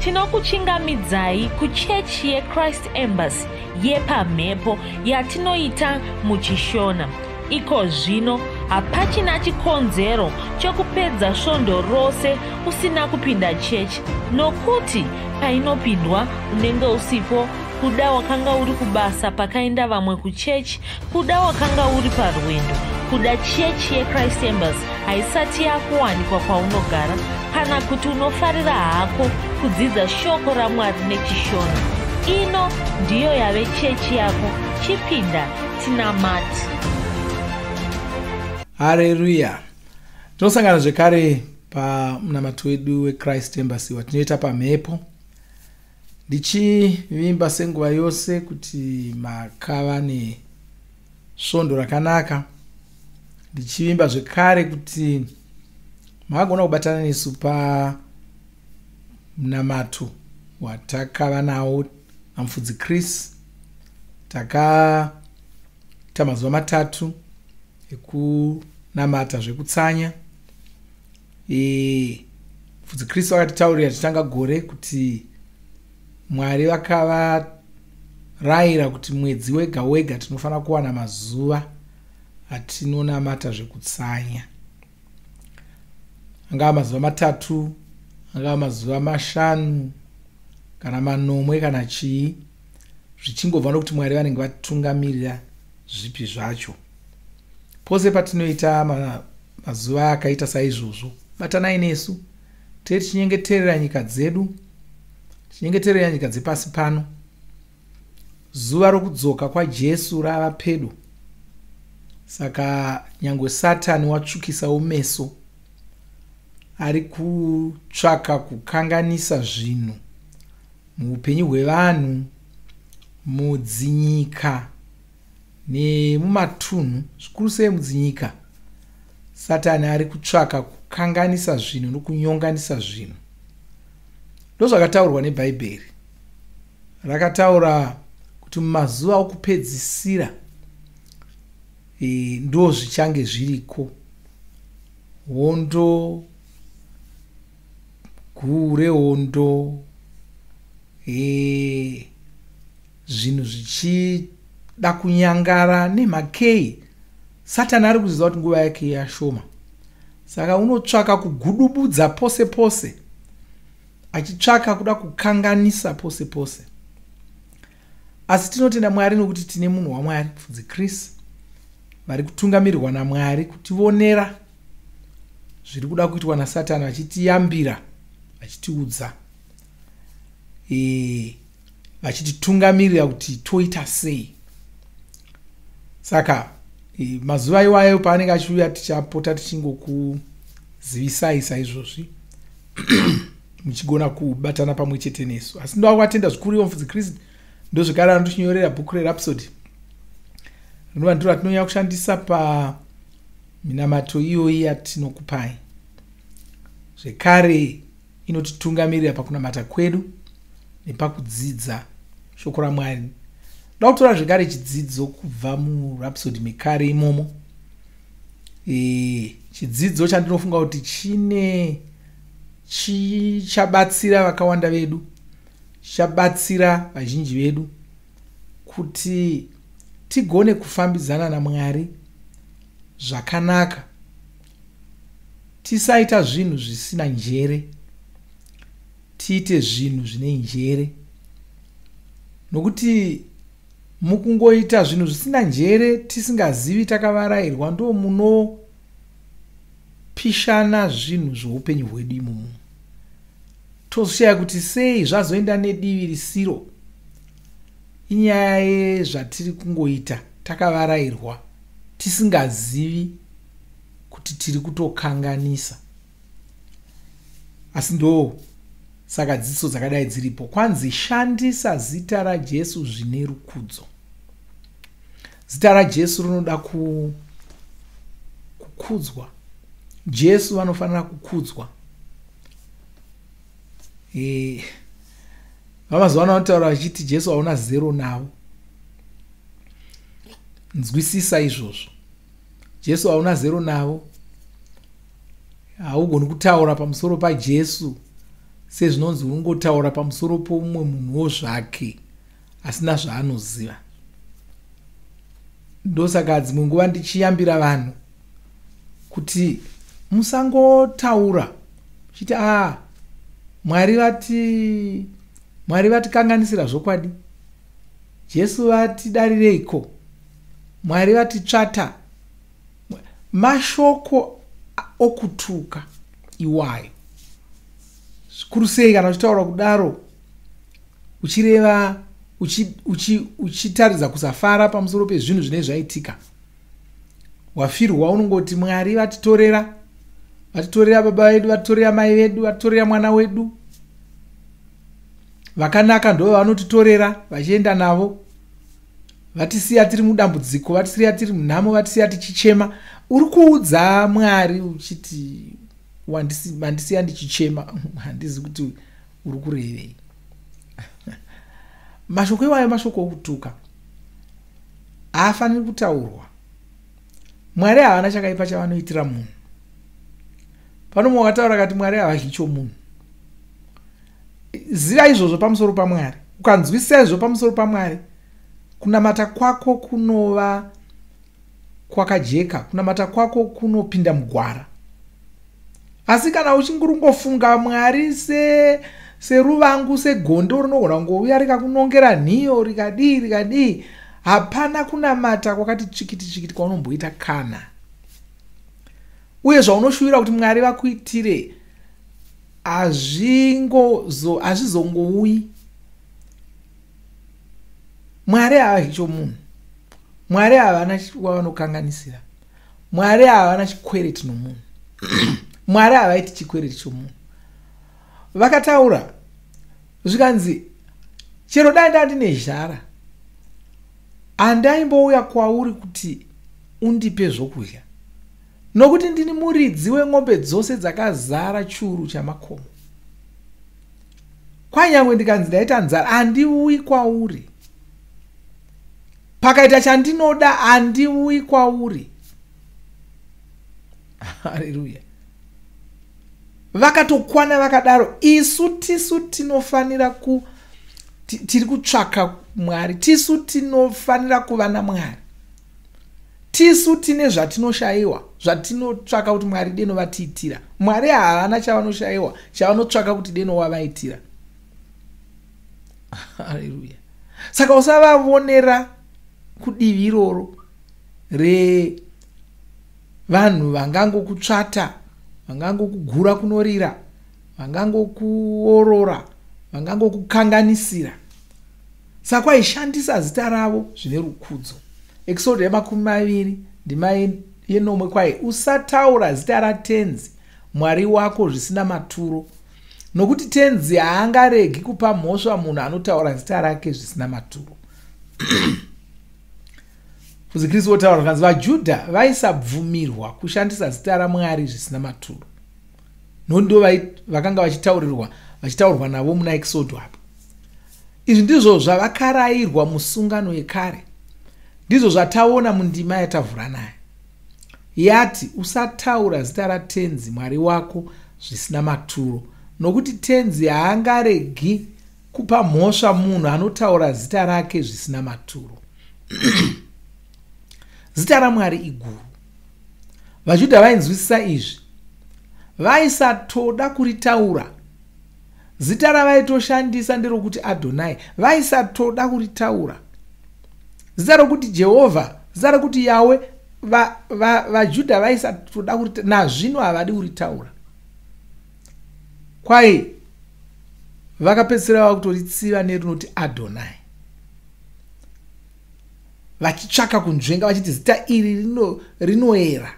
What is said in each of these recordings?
Tinokuchingamidzai kuchechi yeChrist Embassy yepamhepo yatinoita muchiShona. Iko zvino hapachina chikonzero chokupedza svondo rose usina kupinda chechi nokuti painopindwa unenge usipo. Kuda wakanga uri kubasa pakaenda vamwe kuchechi, kuda wakanga uri parwendo, kuda chechi yeChrist Embassy haisati yakuwanikwa kwaunogara, kana kuti unofarira hako kudzidza shoko raMwari nechiShona. Ino ndiyo yave chechi yako, chipinda tinamate. Hareruya! Tinosangana zvekare pamunamato wedu weChrist Embassy watinoita pamhepo, ndichivimba senguva yose kuti makava nesvondo rakanaka, ndichivimba zvekare kuti makagona kubatana nesu pamunamato watakava nawo namufudzi Chris. Takaita mazuva matatu ekunamata zvekutsanya. Mufudzi Chris vakatitaurira tichitanga gore kuti Mwari vakavarayira kuti mwedzi wega wega tinofanira kuwana mazuva atinonamata zvekutsanya, angava mazuva matatu, angava mazuva 5 kana 7 kana chii, zvichingobva nokuti Mwari vanenge vatungamirira zvipi zvacho. Pose patinoita mazuva akaita saizvozvo, batanai nesu tee tichinyengeterera nyika dzedu, tichinyengeterera nyika dzepasi pano. Zuva rokudzoka kwaJesu rava pedo, saka nyangwe Satani watsvukisawo meso, ari kutsvaka kukanganisa zvinhu muupenyu hwevanhu, mudzinyika nemumatunhu, zvikuru sei mudzinyika. Satani ari kutsvaka kukanganisa zvinhu nokunyonganisa zvinhu. Ndozvakataurwa neBhaibheri. Rakataura kuti mumazuva okupedzisira ndo zvichange zviriko. Hondo, guu rehondo, zvinhu zvichida kunyangara nemakei. Satani ari kuziva kuti nguva yake yashoma, saka unotsvaka kugudubudza pose pose, achitsvaka kuda kukanganisa pose pose. Asi tinotenda Mwari nokuti tine munhu waMwari, Mufudzi Chris, vari kutungamirirwa naMwari kutivonera zviri kuda kuitwa naSatani, vachitiyambira, vachitiudza, vachititungamirira kuti toita sei. Saka mazuva iwayo paanenge achiuya, tichapota tichingokuzivisai saizvozvi, muchigona kubatana pamwe chete nesu. Asi ndoda kuvatenda zvikuru ivo Mufudzi Chris. Ndozvekare anotichinyorera bhuku reRhapsody, rinova ndiro ratinonyanya kushandisa paminamato iyoyi yatinokupai. Zvekare inotitungamirira pakunamata kwedu nepakudzidza shoko raMwari. Ndoda kutora zvekare chidzidzo kubva muRhapsody mekare imomo, chidzidzo chandinofunga kuti chine chichabatsira vakawanda vedu, chichabatsira vazhinji vedu kuti tigone kufambidzana naMwari zvakanaka, tisaita zvinhu zvisina njere, tiite zvinhu zvine njere. Nokuti mukungoita zvinhu zvisina njere tisingazivi, takavarayirwa, ndo munopishana zvinhu zvoupenyu hwedu imomo, tozoshaya kuti sei zvazoenda nedivi risiro. Inyaya yezvatiri kungoita takavarayirwa, tisingazivi kuti tiri kutokanganisa. Asi ndo saka dzidziso dzakadai dziripo. Kwanzi shandisa zita raJesu zvine rukudzo. Zita raJesu rinoda kukudzwa. Jesu vanofanira kukudzwa. Vamazuva ano vanotaura vachiti Jesu hauna zero navo. Nzwisisa izvozvo. Jesu hauna zero navo. Haugoni kutaura pamusoro paJesu Sezvinonzi ungotaura pamusoro pomumwe munhuwo zvake asina zvaanoziva. Ndosaka dzimwe nguva ndichiyambira vanhu kuti musangotaura uchiti a Mwari vati, Mwari vatikanganisira zvokwadi, Jesu vatidarireiko, Mwari vatitsvata. Mashoko okutuka iwayo, zvikuru sei kana uchitaura kudaro uchireva uchitaridza kusafara pamusoro pezvinhu zvinenge zvaitika. Wafirwa unongoti Mwari vatitorera, vatitorera baba vedu, vatitorera mai vedu, vatitorera mwana wedu. Vakanaka ndo vanotitorera vachienda navo, vatisiya tiri mudambudziko, vatisiya tiri munhamo, vatisiya tichichema. Uri kuudza Mwari uchiti wandisiya ndichichema, handizi kuti uri kurevei. Mashoko iwayo mashoko okutuka, haafaniri kutaurwa. Mwari havana chakaipa chavanoitira munhu. Pano mumwe wakataura akati Mwari havadyi chomunhu. Ziva izvozvo pamusoro paMwari. Ukanzwisisa izvozvo pamusoro paMwari, kunamata kwako kunova kwakajeka, kunamata kwako kunopinda mugwara. Asi kana uchingurungofunga Mwari seruvangu, segondo rinogona kungouya rikakunongera nhiyo, rikadii rikadii, hapana kunamata kwakati tsvikiti tsvikiti kwaunomboita kana. Uye zvaunoshuvira kuti Mwari vakuitire hazvizongouyi. Mwari havadyi chomunhu. Mwari havana wavanokanganisira. Mwari havana chikwereti nomunhu. Mwari havaiti chikwereti chomunhu. Vakataura zvikanzi, chero dai ndandine zhara, handaimbouya kwauri kuti undipe zvokudya, nokuti ndini muridzi weng'ombe dzose dzakazara churu chamakomo. Kwanyangwe ndikanzi ndaita nzara, handiuyi kwauri. Pakaita chandinoda, handiuyi kwauri. Haleluya. Vakatokwana vakadaro. Isu tisu tinofanira ku tiri kutsvaka Mwari, tisu tinofanira kuva naMwari, tisu tine zvatinoshayiwa zvatinotsvaka kuti Mwari deno vatiitira. Mwari havana chavanoshayiwa chavanotsvaka kuti deno wavaitira. Haleluya. Saka usavavonera kudivi iroro revanhu vangangokutsvata, vangangokugura kunorira, vangangokuorora, vangangokukanganisira. Saka kwaishandisa zita ravo zvine rukudzo. Exodus yemakumi ndima yenomwe, kwai usataura zita raTenzi Mwari wako zvisina maturo, nokuti Tenzi haangaregi kupa mhosva munhu anotaura zita rake zvisina maturo. Fudzi Kristu votaura kanzi vaJudha vaisabvumirwa kushandisa zita raMwari zvisina maturo, nondo vakanga vachitaurwa navo muna Exodus apo. Izvi ndizvo zvavakarayirwa musungano yekare, ndizvo zvataona mundima yatavhura nayo yati usataura zita raTenzi Mwari wako zvisina maturo, nokuti Tenzi haangaregi kupa mhosva munhu anotaura zita rake zvisina maturo. Zita raMwari iguru. VaJudha vainzwisisa izvi, vaisatoda kuritaura. Zita ravaitoshandisa nderokuti Adonai, vaisatoda kuritaura. Zita rokuti Jehovha, zita rokuti Yawe, vaJudha vaisatoda kuritaura, nazvino havadi kuritaura. Kwai vakapedzisira vakutoritsiva nerinoti Adonai, vachitsvaka kunzvenga vachiti zita iri rinoera,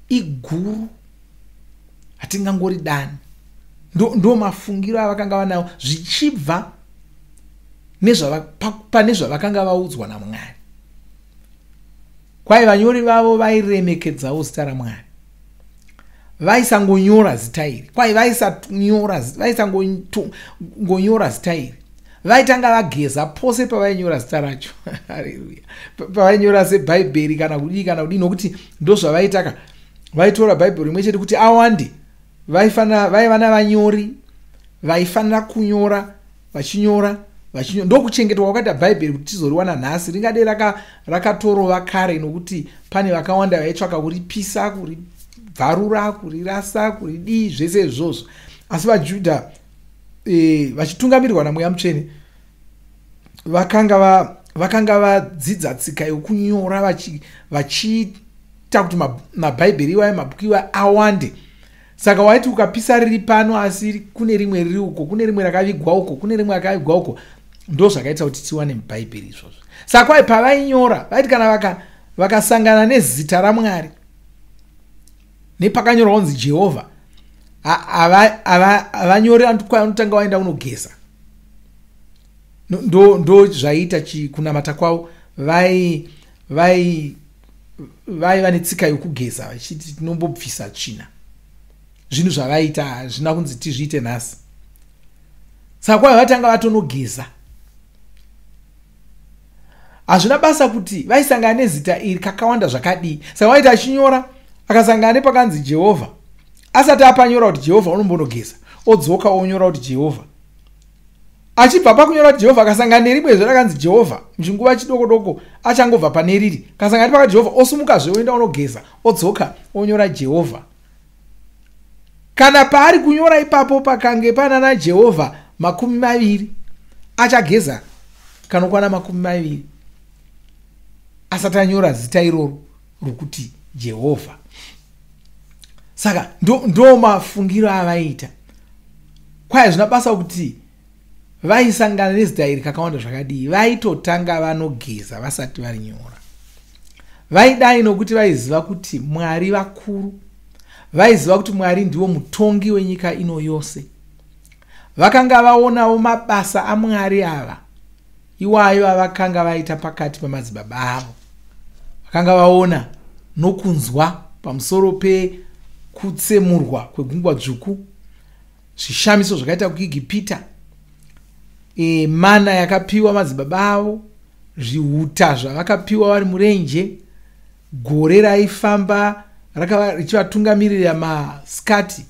iguru, hatingangoridani. Ndo mafungiro avakanga vanawo zvichibva pane zvavakanga vaudzwa naMwari. Kwai vanyori vavo vairemekedzawo zita raMwari, vaisangonyora zita iri. Kwai vaisangonyora zita iri, vaitanga vageza pose pavainyora zita racho. Haleluya. Pavainyora sebhaibheri kana kudii kana kudii, nokuti ndozvavaitaka. Vaitora bhaibheri rimwe chete kuti awande, vaiva navanyori vaifanira kunyora, vachinyora, ndokuchengetwa kwakaita Bhaibheri kuti tizoriwana nhasi. Ringadei rakatorova kare, nokuti pane vakawanda vaitsvaka kuripisa, kuribvarura, kurirasa, kuridii, zvese izvozvo. Asi vaJudha vachitungamirirwa naMweya Mutsvene vakanga vadzidza tsika yokunyora, vachiita kuti mabhaibheri iwayo, mabhuku iwayo awande. Saka waiti ukapisa riri pano, asi kune rimwe riri uko, kune rimwe rakavigwa uko, kune rimwe rakavigwa uko. Ndo zvakaita kuti tiwane mubhaibheri izvozvo. Saka kwai pavainyora, vaiti kana vakasangana nezita raMwari nepakanyorwa kunzi Jehovha, havanyori, anotanga vaenda kunogeza. Ndo zvaiita kunamata kwavo. Vaiva netsika yokugeza, vachiti tinombobvisa tsvina. Zvinhu zvavaita hazvina kunzi tizviite nhasi. Saka kwai vatanga vatonogeza. Hazvina basa kuti vaisangana nezita iri kakawanda zvakadii. Saka vaiti achinyora, akasangana nepakanzi Jehovha, asati apanyora kuti Jehovha, unombonogeza, odzoka onyora kuti Jehovha. Achibva pakunyora kuti Jehovha, akasangana nerimwezve rakanzi Jehovha muchinguva chidoko doko achangobva pane riri, akasangana nepakati Jehovha, osumukazve oenda onogeza, odzoka onyora Jehovha. Kana paari kunyora ipapo pakange panana Jehovha 20, achageza kanokwana 20 asati anyora zita iroro rokuti Jehovha. Saka ndo mafungiro avaita. Kwai hazvina basa kuti vaisangana nezita iri kakawanda zvakadii, vaitotanga vanogeza vasati varinyora. Vaidai nokuti vaiziva kuti Mwari vakuru, vaiziva kuti Mwari ndiwo mutongi wenyika ino yose. Vakanga vaonawo mabasa aMwari ava iwayo avakanga vaita pakati pamadzibaba avo. Vakanga vaona nokunzwa pamusoro pekutsemurwa kwegungwa dzvuku, zvishamiso zvakaita kuEgipita, mana yakapiwa madzibaba avo, zvihuta zvavakapiwa vari murenje, gore raifamba richivatungamirira masikati,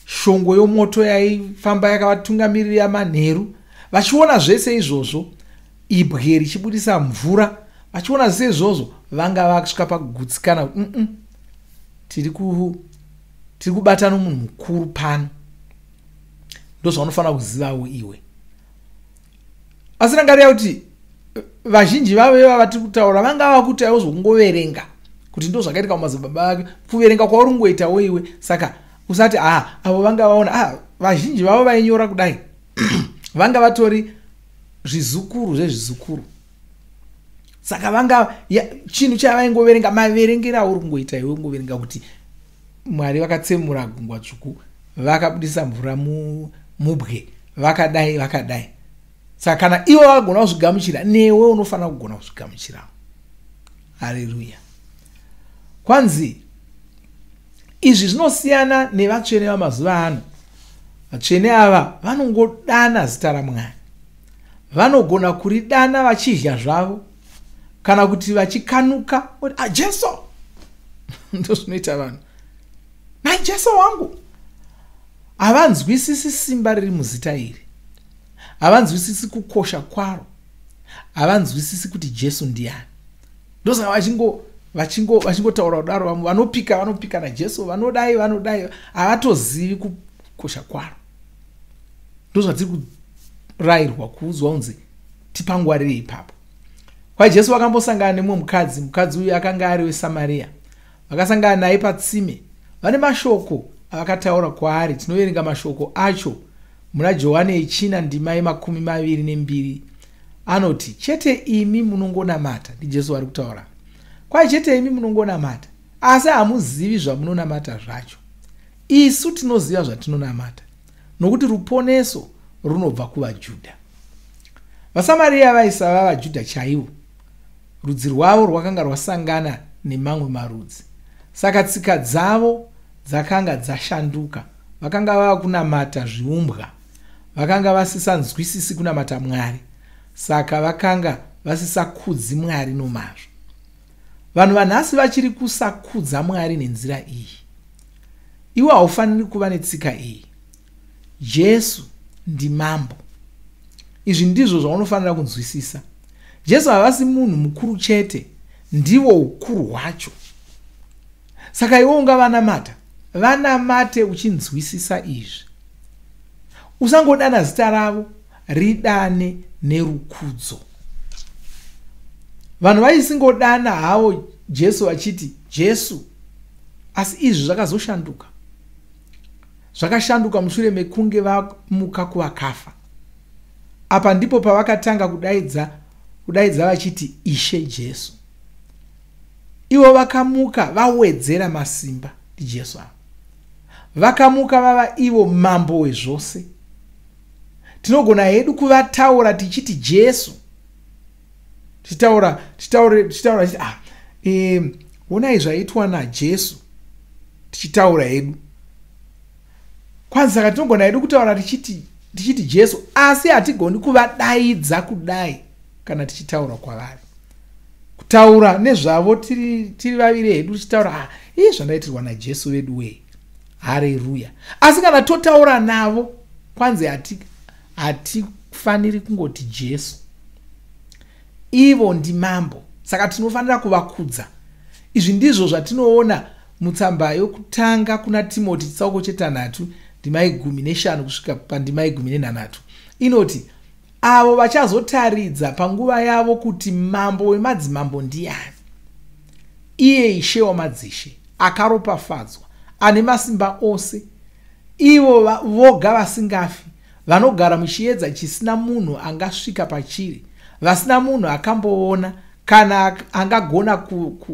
shongwe yomoto yaifamba yakavatungamirira manheru. Vachiona zvese izvozvo, ibwe richibudisa mvura, vachiona zvese izvozvo, vanga vasvika pakugutsikana, tiri kubata nomunhu mukuru pano. Ndozvaunofanira kuzivawo iwe. Asi rangarira kuti vazhinji vavo ivava vatiri kutaura vanga vakuitawo zvokungoverenga kuti ndo zvakaitika mumadzibaba ake, kuverenga kwauri kungoitawo iwe. Saka usati avo vanga vaona, vazhinji vavo vainyora kudai vanga vatori zvizukuru zvezvizukuru. Saka vanga chinhu chavaingoverenga, maverengero auri kungoita iwe, kungoverenga kuti Mwari vakatsemura gungwa dzvuku, vakabudisa mvura mubwe, vakadai vakadai. Saka kana ivo vakagona kuzvigamuchira, newe unofanira kugona kuzvigamuchirawo. Haleluya. Kwanzi izvi zvinosiyana nevatsvene vamazuva ano. Vatsvene ava vanongodana zita raMwari, vanogona kuridana vachidya zvavo, kana kuti vachikanuka, Jesu. Ndozvinoita vanhu. Nai Jesu wangu. Havanzwisisi simba riri muzita iri, havanzwisisi kukosha kwaro, havanzwisisi kuti Jesu ndiani. Ndosaka vachingotaura kudaro. Vamwe vanopika naJesu, vanodai vanodai, havatozivi kukosha kwaro. Ndozvatiri kurayirwa kuudzwa kunzi tipangwarire ipapo. Kwai Jesu vakambosangana nemumwe mukadzi, mukadzi uyu akanga ari weSamaria. Vakasangana naye patsime, vane mashoko avakataura kwaari. Tinoverenga mashoko acho muna Johane yechina ndima ye22. Anoti, chete imi munongonamata. NdiJesu vari kutaura. Kwai chete imi munongonamata, asi hamuzivi zvamunonamata zvacho. Isu tinoziva zvatinonamata, nokuti ruponeso runobva kuvaJudha. VaSamaria vaisava vaJudha chaivo. Rudzi rwavo rwakanga rwasangana nemamwe marudzi. Saka tsika dzavo dzakanga dzashanduka. Vakanga vava kunamata zviumbwa. Vakanga vasisanzwisisi kunamata Mwari. Saka vakanga vasisakudzi Mwari nomazvo. Vanhu vanhasi vachiri kusakudza Mwari nenzira iyi. Iwe haufaniri kuva netsika iyi. Jesu ndimambo. Izvi ndizvo zvaunofanira kunzwisisa. Jesu havasi munhu mukuru chete, ndivo ukuru hwacho. Saka iwe ungavanamata, vanamate uchinzwisisa izvi. Usangodana zita ravo, ridane nerukudzo. Vanhu vaisingodana havo Jesu vachiti Jesu, asi izvi zvakazoshanduka. Zvakashanduka mushure mekunge vamuka kuvakafa. Apa ndipo pavakatanga kudaidza vachiti Ishe Jesu. Ivo vakamuka vawedzera masimba ndiJesu ava. Vakamuka vava ivo mambo wezvose. Tinogona hedu kuvataura tichiti Jesu. Tichitaura tichiti onai zvaitwa naJesu, tichitaura hedu. Kwanzi saka tinogona hedu kutaura tichiti Jesu, asi hatigoni kuvadaidza kudai kana tichitaura kwavari. Kutaura nezvavo tiri vaviri hedu tichitaura zvandaitirwa naJesu vedu wee. Hareruya. Asi kana totaura navo, kwanzi hatifaniri kungoti Jesu. Ivo ndimambo, saka tinofanira kuvakudza. Izvi ndizvo zvatinoona mutsamba yokutanga kuna Timoti chitsauko 3 ndima 15 kusvika pandima 13. Inoti avo vachazotaridza panguva yavo kuti mambo wemadzimambo ndiani, iye Ishe wamadzishe, akaropafadzwa, ane masimba ose, ivo voga vasingafi, vanogara muchiedza chisina munhu angasvika pachiri, vasina munhu akamboona kana angagona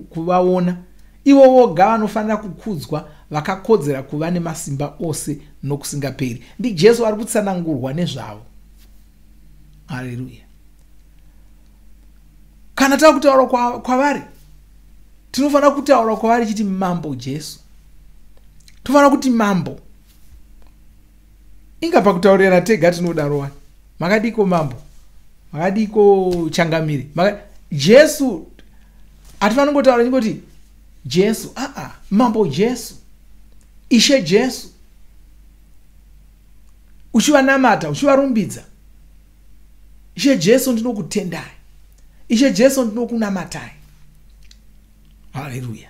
kuvaona. Ivo voga vanofanira kukudzwa, vakakodzera kuva nemasimba ose nokusingaperi. NdiJesu ari kutsanangurwa nezvavo. Haleluya. Kana tava kutaura kwavari, tinofanira kutaura kwavari chiti Mambo Jesu. Tofanira kuti mambo. Inga pakutaurirana tega tinodaro wani. Makadiko mambo, makadiko changamire. Jesu hatifaniri kungotaura chingoti Jesu, Mambo Jesu, Ishe Jesu. Uchivanamata, uchivarumbidza. Ishe Jesu ndinokutendai. Ishe Jesu ndinokunamatai. Haleluya.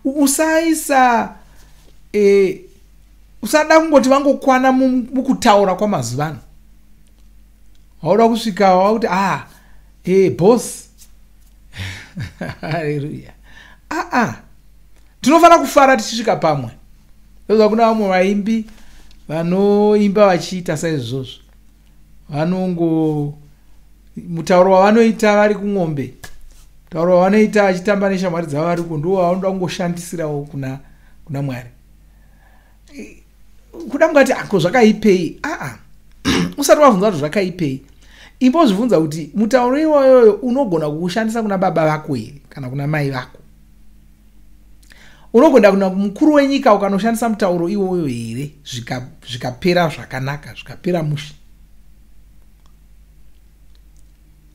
Usaisa usada kungoti vangokwana mukutaura kwamazuva ano. Wauda kusvika wakuti boss. Haleluya. Tinofanira kufara tichisvika pamwe. Ndozva kuna vamwe vaimbi vanoimba vachiita saizvozvo. Vanongo mutauro wavanoita vari kung'ombe, mutauro wavanoita vachitamba neshamwari dzavo variko, ndiwo vanoda kungoshandisirawo kuna Mwari. Kuda mungati ako zvakaipei? Usati wabvunza kuti zvakaipei, imbozvibvunza kuti mutauro iwoyoyo unogona kuushandisa kuna baba vako here kana kuna mai vako? Unogona kuna mukuru wenyika ukanoshandisa mutauro iwoyo here zvikapera zvakanaka, zvikapera mushe?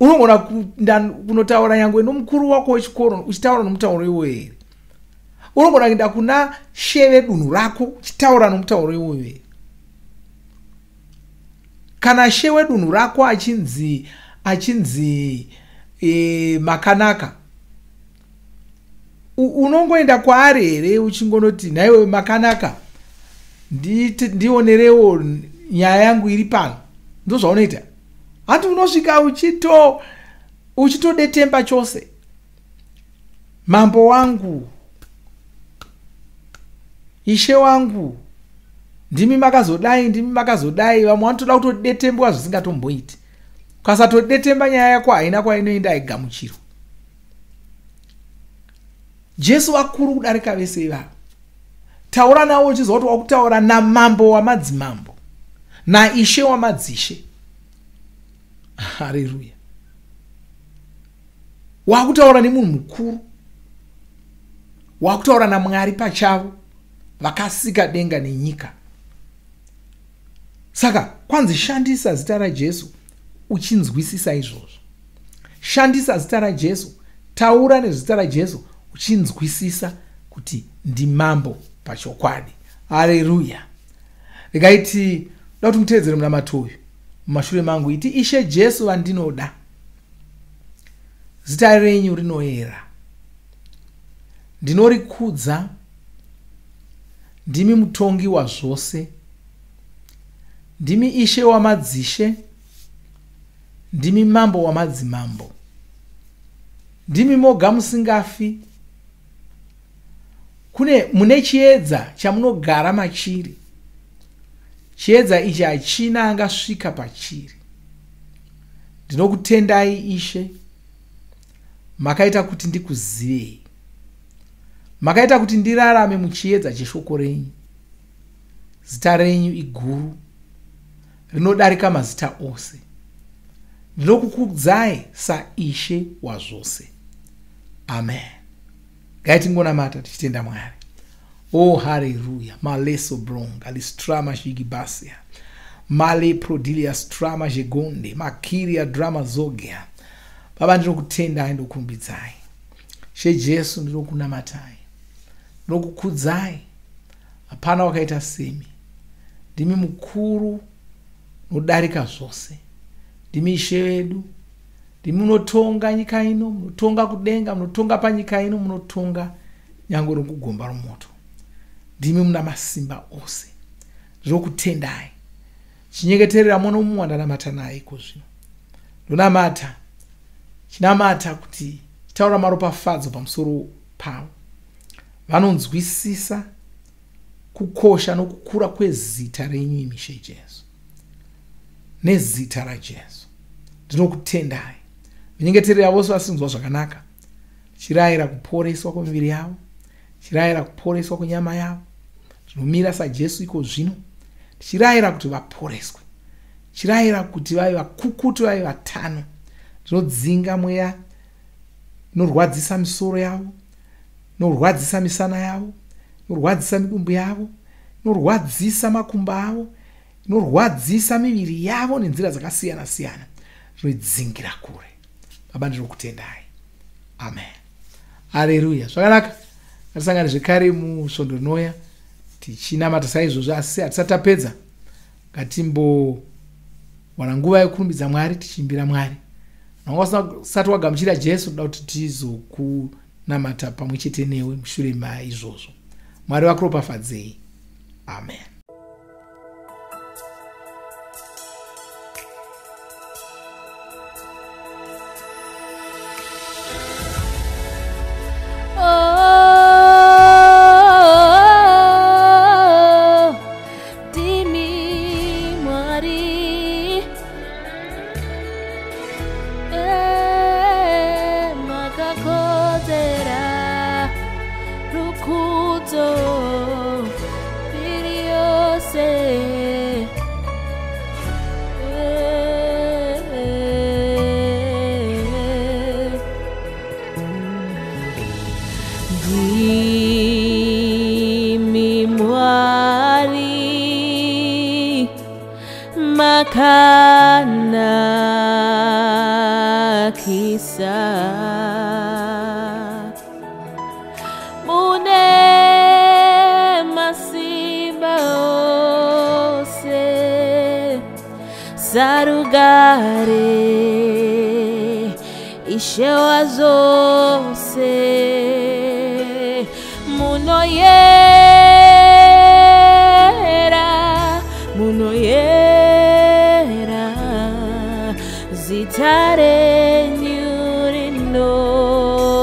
Unogona kunotaura nyangwe nomukuru wako wechikoro uchitaura nomutauro iwoyo here? Unogona kuenda kuna she vedunhu rako uchitaura nomutauro iwoyo here? Kana she wedunhu rako achinzi Makanaka, unongoenda kwaari here uchingonoti nhaiwe Makanaka, ndionerewo nyaya yangu iri pano? Ndozvaunoita. Hati unosvika uchitodetemba chose. Mambo wangu, Ishe wangu, ndimi makazodai, ndimi makazodai. Vamwe vanotoda kutodetembwa zvisingatomboiti. Ukasatodetemba nyaya yako haina kwainoenda, haigamuchirwa. Jesu vakuru kudarika vese ivavo. Taura navo uchiziva kuti wakutaura namambo wamadzimambo, naIshe wamadzishe. Haleluya. Wakutaura nemunhu mukuru, wakutaura naMwari pachavo vakasika denga nenyika. Saka kwanzi shandisa zita raJesu uchinzwisisa izvozvo. Shandisa zita raJesu, taura nezita raJesu uchinzwisisa kuti ndimambo pachokwadi. Haleluya. Regai Ndoda kuti mutevedzere munamato uyu mumashure mangu. Iti, Ishe Jesu vandinoda, zita renyu rinoera, ndinorikudza, ndimi mutongi wazvose, ndimi Ishe wamadzishe, ndimi mambo wamadzimambo, ndimi moga musingafi, kune mune chiedza chamunogara machiri, chiedza ichi hachina angasvika pachiri. Ndinokutendai Ishe, makaita kuti ndikuzivei, makaita kuti ndirarame muchiedza cheshoko renyu. Zita renyu iguru, rinodarika mazita ose. Ndinokukudzai saIshe wazvose. Amen. Ngaitingonamata tichitenda Mwari. Oh, haleluya. Maleso bronga listrama shigibasia male prodilia strama jegonde makiria drama zogia. Baba, ndinokutendai, ndokurumbidzai. She Jesu, ndinokunamatai, ndinokukudzai. Hapana wakaita semi. Ndimi mukuru unodarika zvose. Ndimi Ishe vedu. Ndimi munotonga nyika ino, munotonga kudenga, munotonga panyika ino, munotonga nyangwe nokugomba romoto. Ndimi muna masimba ose. Ndinokutendai. Chinyengeterera mwana mumwe wandanamata naye iko zvino. Ndonamata, chinamata kuti taura maropafadzo pamusoro pavo. Vanonzwisisa kukosha nokukura kwezita renyu imi Ishe Jesu. Nezita raJesu ndinokutendai. Minyengeterera vose vasinzwa zvakanaka, chirayira kuporeswa kwemiviri yavo, chirayira kuporeswa kwenyama yavo. Ndinomira saJesu iko zvino, tichirayira kuti vaporeswe, chirayira kuti vave vakukutu, vave vatano. Ndinodzinga mweya inorwadzisa misoro yavo, inorwadzisa misana yavo, inorwadzisa midumbu yavo, inorwadzisa makumbo avo, inorwadzisa miviri yavo nenzira dzakasiyana siyana. Ndinodzingira kure. Baba, ndinokutendai. Amen. Haleluya. Zvakanaka. Ngatisangane zvekare musvondo rinoya tichinamata saizvozvo, asi hatisati tapedza. Ngatimbowana nguva yekurumbidza Mwari, tichiimbira Mwari. Nanga usati wagamuchira Jesu, toda kuti tizokunamata pamwe chete newe mushure maizvozvo. Mwari vakuropafadzei. Amen. Oh, ndimi Mwari, makakodzera rukudzo mbiri yose. Ndimi Mwari, makanakisa, mune masimba ose, sarugare Ishe wazvose, munoyera, munoyera, zita renyu rinoyera,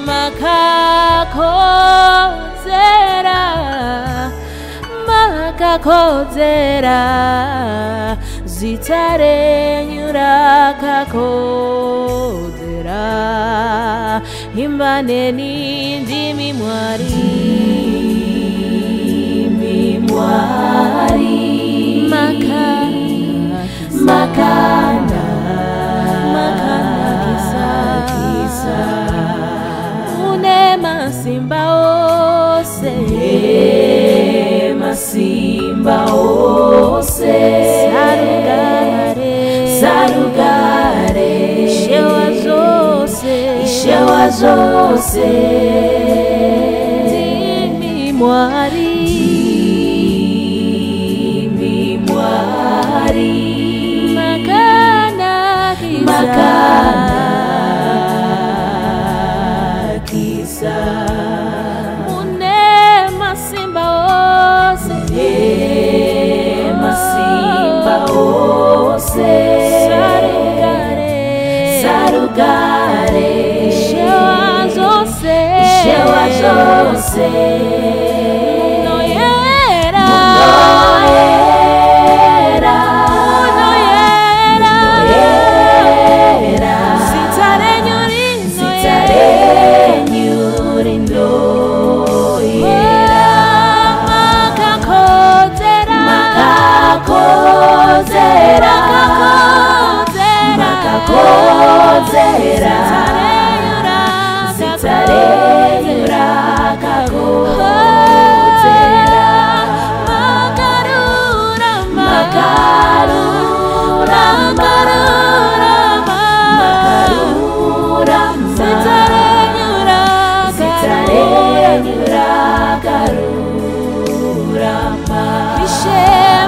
makakodzera, makakodzera, zita renyu rakakodzera. Imbaneni, ndimi Mwari, ndimi Mwari, makana, makanakisa, mune masimba ose, masimba ose, sarugare, sarugare, Ishe wazvose, Ishe wazvose, ndimi Mwari, zvose. Sarugare, Ishe wazvose, Ishe wazvose. Munoyera, Munoyera, Munoyera, Munoyera. Zita renyu Zita renyu rinoyera. Makakodzera, makakodzera, makakodzera. Zita renyu rakakodzera. Makarurama, makarurama, makarurama. Zita renyu zita renyu rakarurama. Ishe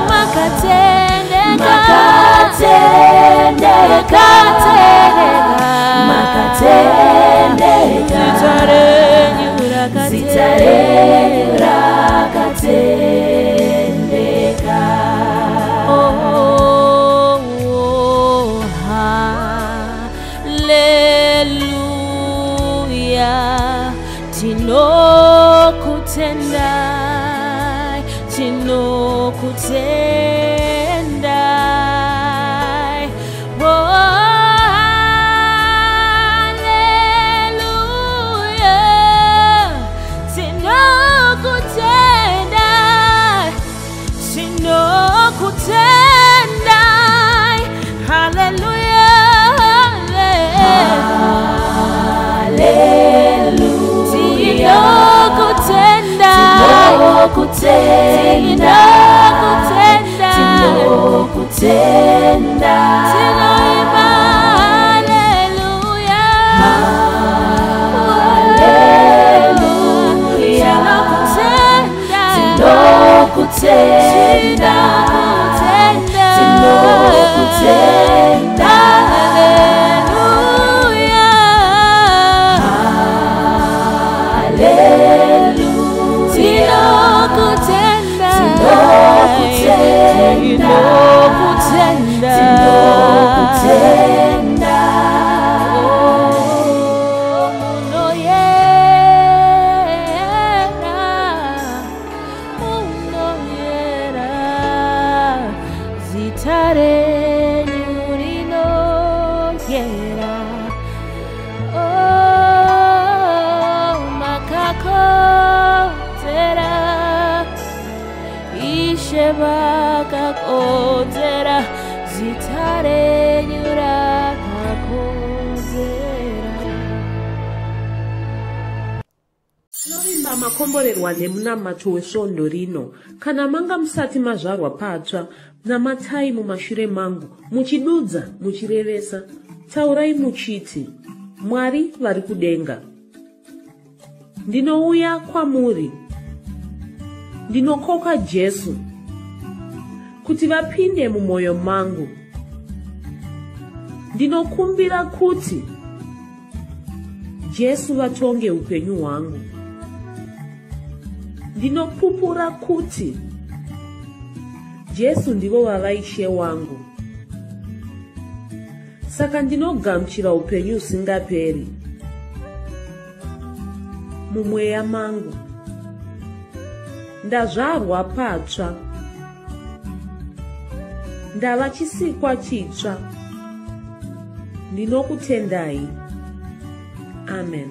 makatendeka, makatendeka, makatendeka. Zita renyu zita renyu rakatendeka. Oh, hallelujah. Tinokutendai, tinokutendai. Oh, hallelujah. Tinokutendai, tinokutendai. Hallelujah. Hallelujah. Tinokutenda, tinokutenda, tinokutenda. Tinoimba hallelujah. Hallelujah. Tinokutenda, tinokutenda, tinokutenda. Hallelujah. Hallelujah. Tinokutenda, tinokutenda, tinokutenda, tinokutenda. Oh, munoyera, munoyera, zita renyu rinoyera. Oh, makakodzera, Ishe vakakodzera, zita renyu rakakodzera. Tinovimba makomborerwa nemunamato wesvondo rino. Kana manga musati mazvarwa patsva, namatai mumashure mangu, muchidudza, muchirevesa. Taurai muchiti, Mwari vari kudenga. Ndinouya kwamuri. Ndinokoka Jesu kuti vapinde mumwoyo mangu. Ndinokumbira kuti Jesu vatonge upenyu hwangu. Ndinopupura kuti Jesu ndivo vava Ishe wangu. Saka ndinogamuchira upenyu husingaperi mumweya mangu. Ndazvarwa patsva. Ndava chisikwa chitsva. Ndinokutendai. Amen.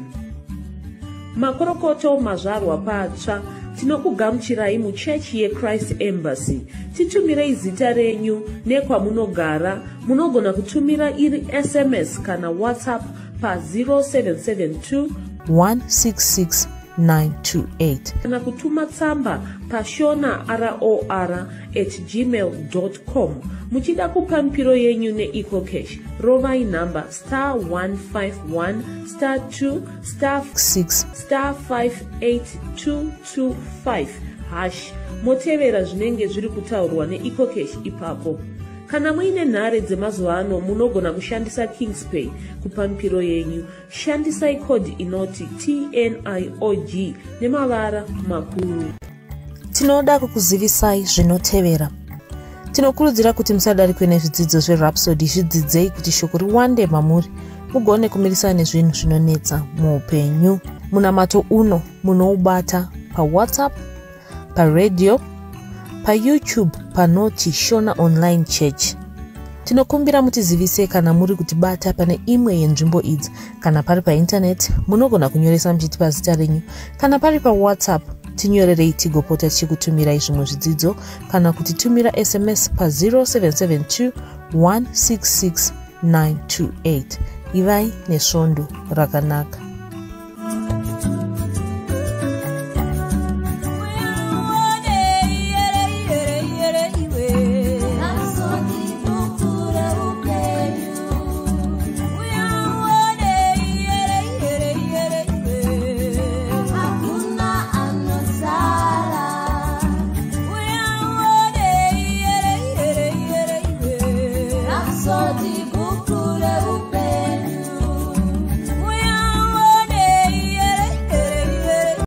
Makorokoto mazvarwa patsva, tinokugamuchirai muchechi yeChrist Embassy. Titumirei zita renyu nekwamunogara. Munogona kutumira iri SMS kana WhatsApp pa 0772 166 928 kana kutuma tsamba pashona ror@gmail.com. Muchida kupa mipiro yenyu neEcoCash, rovai nhamba star 151 star 2 star 6 star 58225 hash, motevera zvinenge zviri kutaurwa neEcoCash ipapo. Kana muine nhare dzemazuva ano, munogona kushandisa Kingspay kupa mipiro yenyu. Shandisai kodhi inoti TNIOG nemavara makuru. Tinoda kukuzivisai zvinotevera. Tinokurudzira kuti musadarikwe nezvidzidzo zverhapsody. Zvidzidzei kuti shoko riwande mamuri, mugone kumirisana nezvinhu zvinonetsa muupenyu. Munamato uno munoubata paWhatsApp, paradio, paYouTube panoti Shona Online Church. Tinokumbira mutizivise kana muri kutibata pane imwe yenzvimbo idzi. Kana pari paintaneti, munogona kunyoresa muchitipa zita renyu. Kana pari paWhatsApp, tinyorerei tigopota tichikutumirai zvimwe zvidzidzo, kana kutitumira SMS pa0772 166 928. Ivai nesvondo rakanaka. Hakuna anosara. Rhapsody.